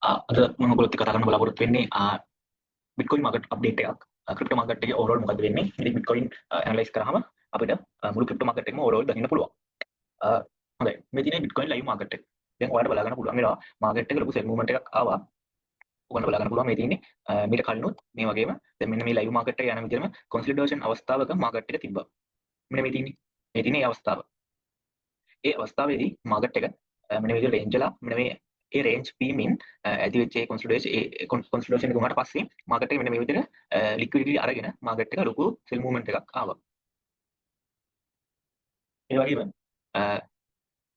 අද මම ඔයගොල්ලොත් එක්ක කතා කරන්න බලාපොරොත්තු වෙන්නේ බිට්කොයින් මාකට් අප්ඩේට් එකක්. ක්‍රිප්ටෝ මාකට් එකේ ඕවරෝල් මොකද්ද වෙන්නේ? ඉතින් බිට්කොයින් ඇනලයිස් කරාම අපිට මුළු ක්‍රිප්ටෝ මාකට් එකම ඕවරෝල් දකින්න පුළුවන්. හොඳයි. මේ තියෙන්නේ බිට්කොයින් ලයිව් මාකට් එක. දැන් ඔයාලට බලා ගන්න පුළුවන් වෙනවා මාකට් එක ලොකු සෙල් මූව්මන්ට් එකක් ආවා. ඔයාලට බලා ගන්න පුළුවන් මේ තියෙන්නේ මීට කලිනුත් මේ වගේම දැන් මෙන්න මේ ලයිව් මාකට් එක යන විදිහටම කොන්සොලිඩේෂන් අවස්ථාවක මාකට් එක තිබ්බා. මෙන්න මේ තියෙන්නේ. මේ තියෙන්නේ ඒ අවස්ථාව. ඒ අවස්ථාවේදී මාකට් එක මෙන්න මේ විදිහට රේන්ජ් වෙලා මෙන්න මේ ඒ රේන්ජ් වීමෙන් ඇති වෙච්ච ඒ කොන්සොලිඩේෂන්, ඒ කොන්සොලිඩේෂන් එක වුණාට පස්සේ මාකට් එක මෙන්න මේ විදිහට ලික්විඩිටි අරගෙන මාකට් එක ලොකු සෙල් මූව්මන්ට් එකක් ආවා. ඒ වගේම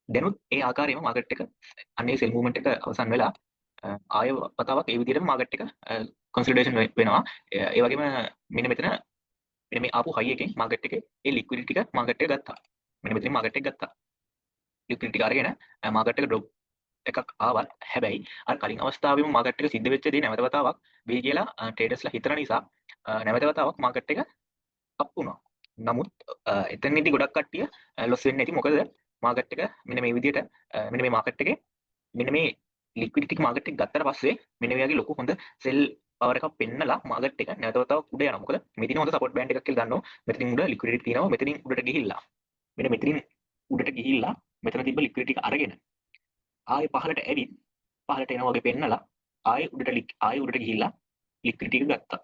දැනුත් ඒ ආකාරයෙන්ම මාකට් එක අන්නේ සෙල් මූව්මන්ට් එක අවසන් වෙලා ආය වතාවක් ඒ විදිහටම මාකට් එක කොන්සොලිඩේෂන් වෙනවා. ඒ වගේම මෙන්න මෙතන මෙන්න මේ ආපු හයි එකෙන් මාකට් එකේ ඒ ලික්විඩිටි ටික මාකට් එක ගත්තා. මෙන්න මෙතනින් මාකට් එක ගත්තා. ලික්විඩිටි ටික අරගෙන මාකට් එක ඩ්‍රොප් එකක් ආවත්, හැබැයි අර කලින් අවස්ථාවෙම මාකට් එක සිද්ධ වෙච්ච දේ නැවත වතාවක් වෙයි කියලා ට්‍රේඩර්ස්ලා හිතන නිසා නැවත වතාවක් මාකට් එක අප් වුණා. නමුත් එතනදී ගොඩක් කට්ටිය ලොස් වෙන්නේ නැති. මොකද මාකට් එක මෙන්න මේ විදිහට මෙන්න මේ මාකට් එකේ මෙන්න මේ ලික්විඩිටි ටික මාකට් එක ගත්තට පස්සේ මෙන්න මේ වගේ ලොකු හොඳ සෙල් පවර් එකක් පෙන්නලා මාකට් එක නැවත වතාවක් උඩ යනවා. මොකද මෙතන හොඳ සපෝට් බෑන්ඩ් එකක් කියලා දන්නවා. මෙතනින් උඩ ලික්විඩිටි තියෙනවා. මෙතනින් උඩට ගිහිල්ලා, මෙන්න මෙතනින් උඩට ගිහිල්ලා මෙතන තිබ්බ ලික්විඩිටි එක අරගෙන ආයේ පහළට ඇවිත් පහළට එනවා වගේ පෙන්නලා ආයේ උඩට ගිහිල්ලා ලික්විඩිටි එක ගත්තා.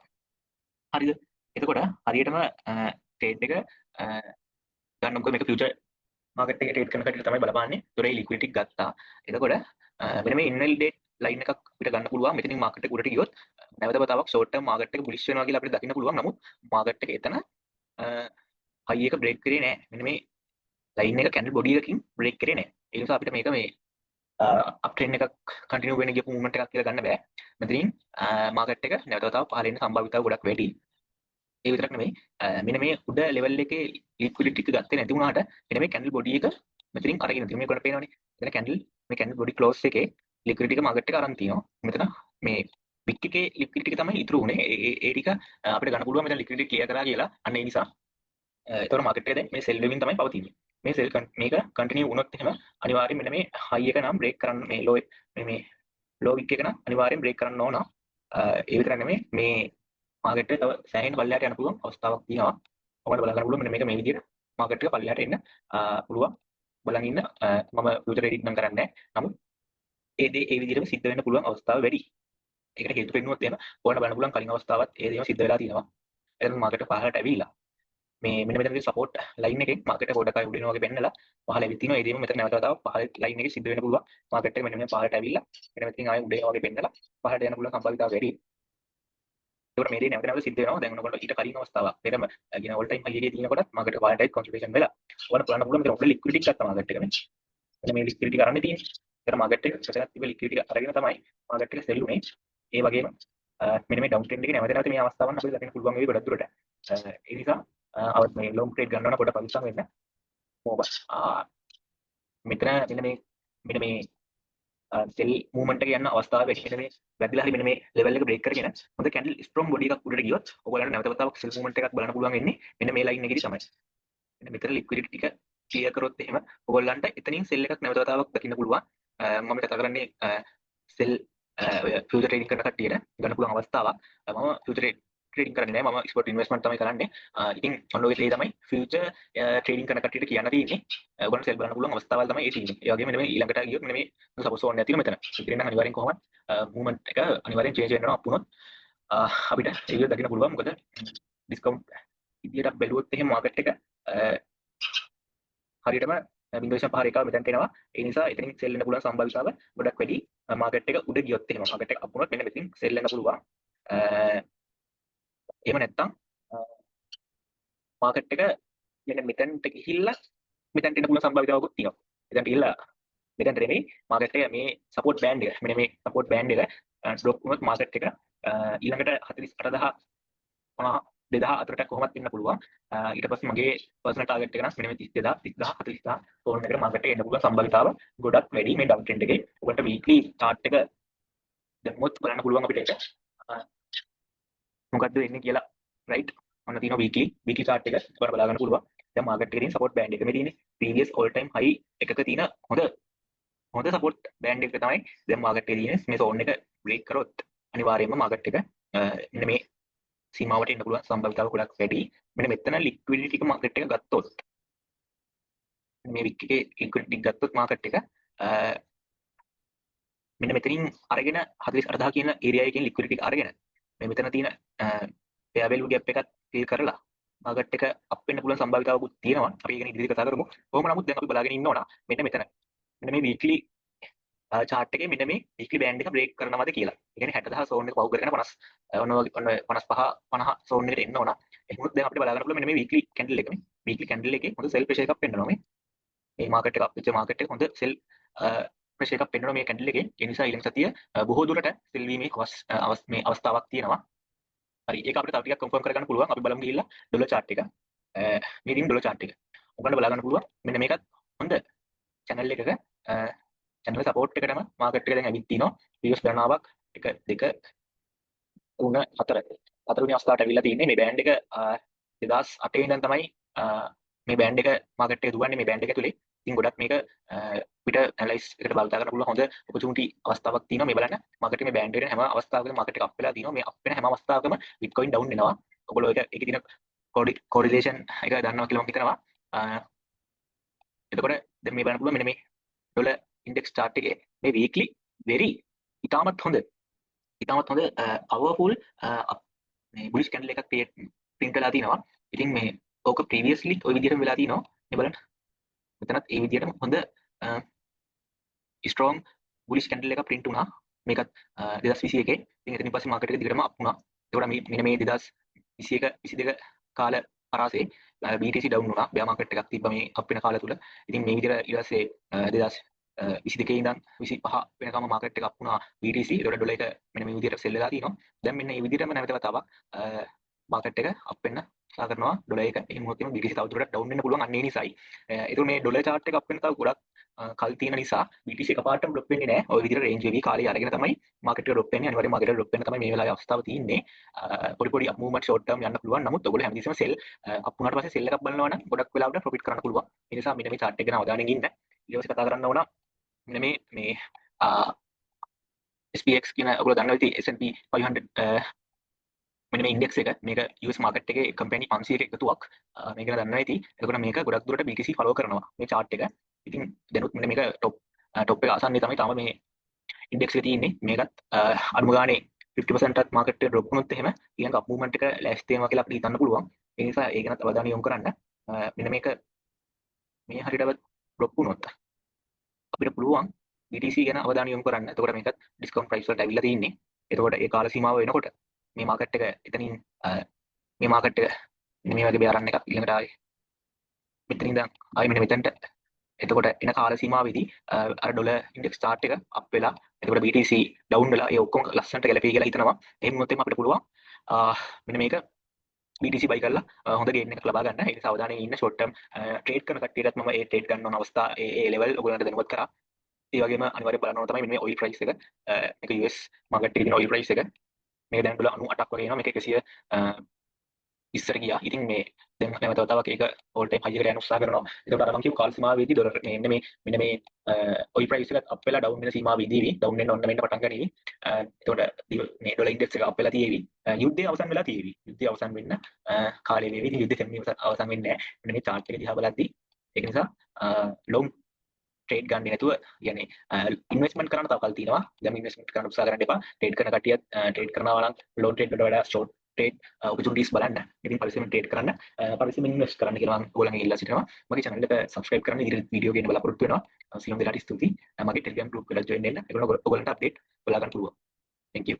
හරිද? එතකොට හරියටම ට්‍රේඩ් එක ගන්න, මොකද මේක ෆියුචර් මාකට් එකේ ට්‍රේඩ් කරන කට්ටියට තමයි බලපාන්නේ. ඒතොර ඒ ලික්විඩිටි එක ගත්තා. එතකොට මෙන්න මේ ඉන්වැලිඩේට් ලයින් එකක් අපිට ගන්න පුළුවන්. මෙතනින් මාකට් එක උඩට ගියොත් නැවත වතාවක් ෂෝට් ටර්ම් මාකට් එක බුලිෂ් වෙනවා කියලා අපිට දකින්න පුළුවන්. නමුත් මාකට් එක එතන හයි එක බ්‍රේක් කරේ නෑ. මෙන්න මේ ලයින් එක කැන්ඩල් බොඩි එකකින් බ්‍රේක් කරේ නෑ. ඒ නිසා අපිට මේක මේ අප් ට්‍රෙන්ඩ් එකක් කන්ටිනියු වෙන ගියපු මූව්මන්ට් එකක් කියලා ගන්න බෑ. මෙතනින් මාකට් එක නැවත වතාවක් පහළ එන්න සම්භාවිතාව ගොඩක් වැඩි. ඒ විතරක් නෙමෙයි, මෙන්න මේ උඩ ලෙවල් එකේ ලික්විඩිටි එක ගත්තේ නැති වුණාට මෙන්න මේ කැන්ඩල් බොඩි එක මෙතනින් අරගෙන තියෙනවා. මේක ඔයාලට පේනවනේ. මෙතන කැන්ඩල්, මේ කැන්ඩල් බොඩි ක්ලෝස් එකේ ලික්විඩිටි එක මාකට් එක අරන් තියෙනවා. මෙතන මේ වික් එකේ ලික්විඩිටි එක තමයි ඉතුරු වුණේ. ඒ ඒ ටික අපිට ගන්න පුළුවන් මෙතන ලික්විඩිටි ක්ලියර් කරා කියලා. අන්න ඒ නිසා ඒතකොට මාකට් එක දැන් මේ සෙල් වෙමින් තමයි පවතින්නේ. මේ සෙල් මේක කන්ටිනියු වුණොත් එහෙම අනිවාර්යයෙන් මෙන්න මේ හයි එක නම් බ්‍රේක් කරන්න, මේ ලෝ මේ මේ ලෝ වික් එක නම් අනිවාර්යයෙන් බ්‍රේක් කරන්න ඕන. ඒ විතරක් නෙමෙයි, මේ මාකට් එක තව සෑහෙන පල්ලෙහාට යන්න පුළුවන් අවස්ථාවක් තියෙනවා. ඔයාලට බලා ගන්න පුළුවන් මෙන්න මේක මේ විදිහට මාකට් එක පල්ලෙහාට එන්න පුළුවන්. බලන් ඉන්න. මම ෆියුචර් ට්‍රේඩින් නම් කරන්නේ නැහැ. නමුත් ඒ දේ ඒ විදිහටම සිද්ධ වෙන්න පුළුවන් අවස්ථාව වැඩි. ඒකට හේතු පෙන්නුවොත් එහෙම ඔයාලට බලන්න පුළුවන් කලින් අවස්ථාවත් ඒ දේම සිද්ධ වෙලා තියෙනවා. එතන මාකට් එක පහළට ඇවිල්ලා මේ මෙන්න මෙතන තියෙන සපෝට් ලයින් එකෙන් මාකට් එක පොඩක් ආයෙ උඩ එනවා වගේ පෙන්නලා පහළ ඇවිත් තිනවා. ඒ දේම මෙතන නැවත වතාවක් පහළ ලයින් එකේ සිද්ධ වෙන්න පුළුවන්. මාකට් එක මෙන්න මේ පහළට ඇවිල්ලා මෙන්න මෙතනින් ආයෙ උඩ එනවා වගේ පෙන්නලා පහළට යන්න පුළුවන් සම්භාවිතාව වැඩි. ඒකට මේ දේ නැවත නැවත සිද්ධ වෙනවා. දැන් ඔන්නකොට ඊට කලින් අවස්ථාවක් පෙරම කියන ඕල් ටයිම් හයි එකේ තියෙනකොටත් මාකට් එක පහළට ඇවිත් කොන්සොලිඩේෂන් වෙලා ඔයාලට බලන්න පුළුවන් මෙතන උඩ ලික්විඩිටි ගත්තා මාකට් එක මේ. මෙන්න මේ ලික්විඩිටි කරන්නේ තියෙන්නේ. ඒතර මාකට් එක මෙතනත් තිබ්බ ලික්විඩිටි අරගෙන තමයි මාකට් එක සෙල් වුනේ. ඒ වගේම මෙන්න මේ ඩවුන් ට්‍රෙන්ඩ් එකේ නැවත නැවත මේ අවස්ථාවන් අපිට දකින්න පුළුවන් වෙයි ගොඩක් දුරට. ඒ නිසා අවත් මේ ලොං ට්‍රේඩ් ගන්නවා නම් පොඩ්ඩක් පරිස්සම් වෙන්න. මොකද මෙතන මෙන්න මේ සෙල් මූව්මන්ට් එක යන අවස්ථාව වැඩි. මෙන්න මේ වැදිලා හරි මෙන්න මේ ලෙවල් එක බ්‍රේක් කරගෙන හොඳ කැන්ඩල් ස්ට්‍රෝං බොඩි එකක් උඩට ගියොත් ඔයගොල්ලන්ට නැවත වතාවක් සෙල් මූව්මන්ට් එකක් බලන්න පුළුවන් වෙන්නේ මෙන්න මේ ලයින් එකේදී තමයි. මෙන්න මෙතන ලික්විඩිටි ටික ක්ලියර් කරොත් එහෙම ඔයගොල්ලන්ට එතනින් සෙල් එකක් නැවත වතාවක් දකින්න පුළුවන්. මම කතා කරන්නේ සෙල් ඔය ෆියුචර් ට්‍රේඩින් කරන කට්ටියට ගන්න පුළුවන් අවස්ථාවක්. මම ෆියුචර් ට්‍රේඩින් කරන්නේ නෑ. මම ස්පොට් ඉන්වෙස්ට්මන්ට් තමයි කරන්නේ. ඉතින් ඔන්න ඔය දේ තමයි ෆියුචර් ට්‍රේඩින් කරන කට්ටියට කියන්න තියෙන්නේ. ඔයගොල්ලන්ට සෙල් බලන්න පුළුවන් අවස්ථාවල් තමයි ඒ තියෙන්නේ. ඒ වගේම මෙන්න මේ ඊළඟට ගියොත් මෙන්න මේ සපෝට් සෝන් එකක් තියෙනවා මෙතන. ඉතින් නම් අනිවාර්යෙන් කොහොමද මූව්මන්ට් එක අනිවාර්යෙන් චේන්ජ් වෙනවා. අප් වුණොත් අපිට ඒක දකින්න පුළුවන්. මොකද ඩිස්කවුන්ට් විදියට බැලුවොත් එහෙම මාකට් එක හරියටම 0.5 රේඛාව මෙතනට එනවා. ඒ නිසා එතනින් සෙල් වෙන්න පුළුවන් සම්භාවිතාව ගොඩක් වැඩි. මාකට් එක උඩ ගියොත් එහෙම, මාකට් එක අප් වුණොත් මෙන්න මෙතනින් සෙල් වෙන්න පුළුවන්. එහෙම නැත්තම් මාකට් එක මෙන්න මෙතනට ගිහිල්ලා මෙතනට එන්න පුළුවන් සම්භාවිතාවකුත් තියෙනවා. මෙතනට ගිහිල්ලා, මෙතනට නෙමෙයි, මාකට් එක මේ සපෝට් බෑන්ඩ් එක, මෙන්න මේ සපෝට් බෑන්ඩ් එක ඩ්‍රොප් වුණොත් මාකට් එක ඊළඟට 48,000 50 2000 අතරට කොහොමත් එන්න පුළුවන්. ඊට පස්සේ මගේ පර්සනල් ටාගට් එක නම් මෙන්න මේ 32,000, 30,000, 40,000 සෝන් එකට මාකට් එක එන්න පුළුවන් සම්භාවිතාව ගොඩක් වැඩි මේ ඩවුන් ට්‍රෙන්ඩ් එකේ. ඔයාලට වීක්ලි චාට් එක දැම්මොත් බලන්න පුළුවන් අපිට ඒක මොකද්ද වෙන්නේ කියලා. රයිට්, ඔන්න තියෙනවා වීක්ලි වීක්ලි චාට් එක. ඔයාලට බලා ගන්න පුළුවන්. දැන් මාකට් එකේ තියෙන සපෝට් බෑන්ඩ් එක මේ තියෙන්නේ. ප්‍රීවියස් ඕල් ටයිම් හයි එකක තියෙන හොඳ හොඳ සපෝට් බෑන්ඩ් එක තමයි දැන් මාකට් එකේ තියෙන්නේ. මේ සෝන් එක බ්‍රේක් කරොත් අනිවාර්යයෙන්ම මාකට් එක මෙන්න මේ සීමාවට එන්න පුළුවන් සම්භාවිතාව ගොඩක් වැඩි. මෙන්න මෙතන ලික්විඩිටි එක මාකට් එක ගත්තොත්, මේ වික් එකේ ලික්විඩිටි ගත්තොත්, මාකට් එක මෙන්න මෙතනින් අරගෙන 48,000 කියන ඒරියා එකෙන් ලික්විඩිටි එක අරගෙන මේ මෙතන තියෙන ෆෙයා වැලියු ගැප් එකත් ෆිල් කරලා මාකට් එක අප් වෙන්න පුළුවන් සම්භාවිතාවකුත් තියෙනවා. අපි ඒක ගැන ඉදිරියට කතා කරමු. කොහොම නමුත් දැන් අපි බලාගෙන ඉන්න ඕන මෙන්න මෙතන. මෙන්න මේ වීක්ලි චාට් එකේ මෙන්න මේ වීක්ලි බෑන්ඩ් එක බ්‍රේක් කරනවද කියලා. ඒ කියන්නේ 60,000 සෝන් එක පහු කරගෙන 50 ඔන්න ඔන්න 55 50 සෝන් එකට එන්න ඕන. එහෙම වුණොත් දැන් අපිට බලා ගන්න පුළුවන් මෙන්න මේ වීක්ලි කැන්ඩල් එක, මේ වීක්ලි කැන්ඩල් එකේ හොඳ සෙල් ප්‍රෙෂර් එකක් පෙන්නනවා මේ. මේ මාකට් එක අප් වෙච්ච මාකට් එක හොඳ සෙල් ප්‍රෙෂර් එකක් පෙන්නනවා මේ කැන්ඩල් එකේ. ඒ නිසා ඊළඟ සතිය බොහෝ දුරට සෙල් වීමේ මේ අවස්ථාවක් තියෙනවා. හරි, ඒක අපිට තව ටිකක් කන්ෆර්ම් කරගන්න පුළුවන්. අපි බලමු ගිහිල්ලා ඩොලර් චාට් එක. මේ තියෙන ඩොලර් චාට් එක. ඔයගොල්ලන්ට බලා ගන්න පුළුවන් මෙන්න මේකත් හොඳ චැනල් එකක චැනල් සපෝට් එකටම මාකට් එක දැන් ඇවිත් තිනවා. ප්‍රීවියස් ගණනාවක් 1 2 3 4 හතරවෙනි අවස්ථාවට ඇවිල්ලා තියෙන්නේ. මේ බෑන්ඩ් එක 2008 ඉඳන් තමයි මේ බෑන්ඩ් එක මාකට් එක දුවන්නේ මේ බෑන්ඩ් එක ඇතුලේ. ඉතින් ගොඩක් මේක පිට ඇනලයිස් එකට භාවිතා කරන්න පුළුවන් හොඳ ඔපචුනිටි අවස්ථාවක් තියෙනවා. මේ බලන්න, මාකට් එකේ මේ බෑන්ඩ් එකේ හැම අවස්ථාවකම මාකට් එක අප් වෙලා තියෙනවා. මේ අප් වෙන හැම අවස්ථාවකම බිට්කොයින් ඩවුන් වෙනවා. ඔයගොල්ලෝ ඒක ඒකේ තියෙන කොරිලේෂන් එක දන්නවා කියලා මම හිතනවා. එතකොට දැන් මේ බලන්න පුළුවන් මෙන්න මේ ඩොලර් ඉන්ඩෙක්ස් චාට් එකේ මේ වීක්ලි වෙරි ඉතාමත් හොඳ පවර්ෆුල් මේ බුලිෂ් කැන්ඩල් එකක් ප්‍රින්ට් වෙලා තිනවා. ඉතින් මේ ඕක ප්‍රීවියස්ලි ඔය විදිහටම වෙලා තිනවා. මේ බලන්න, මෙතනත් ඒ විදිහටම හොඳ ස්ට්‍රෝං බුලිෂ් කැන්ඩල් එකක් ප්‍රින්ට් වුණා. මේකත් 2021. ඉතින් එතනින් පස්සේ මාකට් එක දිගටම අප් වුණා. එතකොට මේ මෙන්න මේ 2021 22 කාල පරාසයේ BTC down වුණා. බෙයා මාකට් එකක් තිබ්බා මේ අප් වෙන කාලය තුල. ඉතින් මේ විදිහට ඊට පස්සේ 2022 ඉඳන් 25 වෙනකම් මාකට් එක අප් වුණා BTC. ඒතකොට ඩොලර් එක මෙන්න මේ විදිහට සෙල් වෙලා තිනවා. දැන් මෙන්න මේ විදිහටම නැවත වතාවක් මාකට් එක අප් වෙන්න උත්සාහ කරනවා ඩොලර් එක. එහෙම වුණොත් එimhe BTC තවදුරටත් ඩවුන් වෙන්න පුළුවන්. අන්න ඒ නිසායි. ඒතකොට මේ ඩොලර් චාට් එක අප් වෙන තව ගොඩක් කල් තියෙන නිසා BTC එකපාරටම ඩ්‍රොප් වෙන්නේ නැහැ. ඔය විදිහට රේන්ජ් වෙවි කාලය අරගෙන තමයි මාකට් එක ඩ්‍රොප් වෙන්නේ. අනිවාර්යයෙන් මාකට් එක ඩ්‍රොප් වෙන්න තමයි මේ වෙලාවේ අවස්ථාව තියෙන්නේ. පොඩි පොඩි අප් මූව්මන්ට් ෂෝට් ටර්ම් යන්න පුළුවන්. නමුත් ඔයගොල්ලෝ හැමතිස්සෙම සෙල් අප් වුණාට පස්සේ සෙල් එකක් බලනවා නම් ගොඩක් වෙලාවට ප්‍රොෆිට් කරන්න පුළුවන්. ඒ නිසා මෙන්න මේ චාට් එක ගැන අවධානයෙන් ඉන්න. ඊට පස්සේ කතා කරන්න ඕන මෙන්න මේ මේ SPX කියන, ඔයගොල්ලෝ දන්නවා ඇති S&P 500 මෙන්න මේ ඉන්ඩෙක්ස් එක. මේක US market එකේ කම්පැනි 500ක එකතුවක්. මේක ගැන දන්නවා ඇති. එතකොට මේක ගොඩක් දුරට BTC follow කරනවා මේ චාට් එක. ඉතින් දැනුත් මෙන්න මේක ටොප් ටොප් එක ආසන්නයේ තමයි තාම මේ ඉන්ඩෙක්ස් එක තියෙන්නේ. මේකත් අඩුම ගානේ 50% ටත් මාකට් එක ඩ්‍රොප් වුණොත් එහෙම ඊළඟ අප් මූව්මන්ට් එක ලෑස්ති වෙනවා කියලා අපිට හිතන්න පුළුවන්. ඒ නිසා ඒ ගැනත් අවධානය යොමු කරන්න. මෙන්න මේක මේ හරියටම ඩ්‍රොප් වුණොත් අපිට පුළුවන් BTC ගැන අවධානය යොමු කරන්න. එතකොට මේකත් ඩිස්කවුන්ට් ප්‍රයිස් වලට ඇවිල්ලා තියෙන්නේ. එතකොට ඒ කාල සීමාව වෙනකොට මේ මාකට් එක එතනින් මේ මාකට් එක මේ වගේ බෙයා රන් එකක් ඊළඟට ආයේ මෙතන ඉඳන් ආයේ මෙන්න මෙතනට එතකොට එන කාල සීමාවෙදී අර ඩොලර් ඉන්ඩෙක්ස් චාට් එක අප් වෙලා, එතකොට BTC down වෙලා, ඒ ඔක්කොම ලස්සනට ගැලපෙයි කියලා හිතනවා. එහෙම වුණොත් එහෙම අපිට පුළුවන් මෙන්න මේක BTC බයි කරලා හොඳ ගේන් එකක් ලබා ගන්න. ඒ නිසා අවධානයෙන් ඉන්න. ෂෝට් ටර්ම් ට්‍රේඩ් කරන කට්ටියටත් මම ඒ ට්‍රේඩ් ගන්න ඕන අවස්ථා, ඒ ඒ ලෙවල් ඔයගොල්ලන්ට දැනුවත් කරා. ඒ වගේම අනිවාර්යයෙන් බලන්න ඕන තමයි මෙන්න මේ ඔයිල් ප්‍රයිස් එක. මේක US market එකේ තියෙන ඔයිල් ප්‍රයිස් එක. මේක දැන් ඩොලර් 98ක් වගේ එනවා. මේක 120ට ගියා. ඉතින් මේ දැන් නැවත වතාවක් ඒක ඕල් ටයිම් හයි එකට යන්න උත්සාහ කරනවා. ඒකට අර මං කියපු කාල සීමාවේදී ඩොලර් මේ එන්නේ මේ මෙන්න මේ ඔයිල් ප්‍රයිස් එකත් අප් වෙලා ඩවුන් වෙන සීමාවේදී ඩවුන් වෙන්න ඔන්න වෙන්න පටන් ගනීවි. එතකොට මේ ඩොලර් ඉන්ඩෙක්ස් එක අප් වෙලා තියෙවි. යුද්ධය අවසන් වෙලා තියෙවි. යුද්ධය අවසන් වෙන්න කාලය වේවි. ඉතින් යුද්ධය සෙම්මීම අවසන් වෙන්නේ නැහැ මෙන්න මේ චාට් එක දිහා බලද්දී. ඒක නිසා ලොං ට්‍රේඩ් ගන්නේ නැතුව, කියන්නේ ඉන්වෙස්ට්මන්ට් කරන්න තව කල් තියෙනවා. දැන් ඉන්වෙස්ට්මන්ට් කරන්න උත්සාහ කරන්න එපා. ට්‍රේඩ් කරන කට්ටියත් ට්‍රේඩ් කරනවා නම් ලොං ට්‍රේඩ් වලට වඩා ෂෝට් ට්‍රේඩ් ඔපචුනිටිස් බලන්න. ඉතින් පරිස්සමෙන් ට්‍රේඩ් කරන්න, පරිස්සමෙන් ඉන්වෙස්ට් කරන්න කියලා මම ඔයගොල්ලන්ගෙන් ඉල්ලා සිටිනවා. මගේ channel එක subscribe කරන්න. ඉදිරි වීඩියෝ ගේන්න බලාපොරොත්තු වෙනවා. සියලුම දෙනාට ස්තුතියි. මගේ Telegram group එකට join වෙන්න. ඒගොල්ලෝ ඔයගොල්ලන්ට අප්ඩේට් බලා ගන්න පුළුවන්. Thank you.